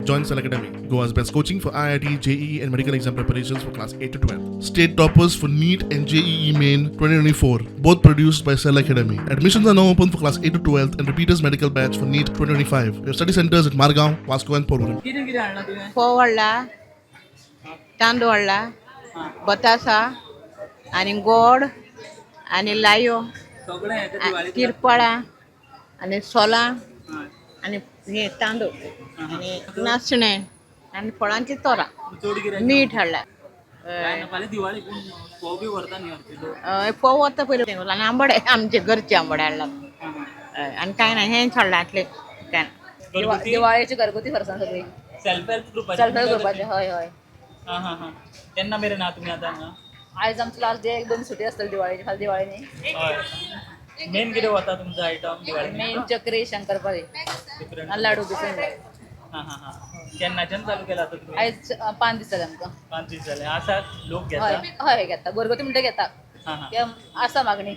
Join Cell Academy, Goa's best coaching for IIT, JEE, and medical exam preparations for class 8 to 12. State toppers for NEET and JEE Main 2024, both produced by Cell Academy. Admissions are now open for class 8 to 12 and repeaters medical batch for NEET 2025. We have study centers at Margao, Vasco, and Porvorim. कितें कितें हाडलां तुवें? फोव हाडला, तांदूळ हाडला, बतासा आनी गोड आनी लायो. सगळें येता दिवाळी. तिरपळां आनी सोलां आनी हे तांदूळ आनी नासणें आनी फळांची तोरां. चड कितें? मीठ हाडला. काय ना, फाल्यां दिवाळी, पूण फोव बी व्हरता न्ही हरशीं लोक. हय, फोव वता पयलीं आनी आंबडे, आमचे घरचे आंबडे हाडला. हय, आनी कांय ना, हेंच हाडलां, आतलें कांय ना. घरगुती. दिवाळेची घरगुती फरसाण सगळी. सेल्फ हेल्प ग्रुपाची. सेल्फ हेल्प ग्रुपाचे, हय हय. हां हां हां केन्ना मेरेन आहा तुमी आतां हांगा? आयज आमचो लास्ट डे, एक दोन सुटी आसतली दिवाळेची, फाल्यां दिवाळी न्ही. हय, मेन कितें वता तुमचो आयटम दिवाळी? मेन चक्री, शंकरपाळी आनी लाडू बी सगळे. हां हां हां केन्नाच्यान चालू केला आतां तुमी? आयज 5 दीस जाले आमकां. 5 दीस जाले. आसा, लोक हय. घेता? हय, घेता. घरगुती म्हणटा घेता. हां हां कित्याक आसा मागणी.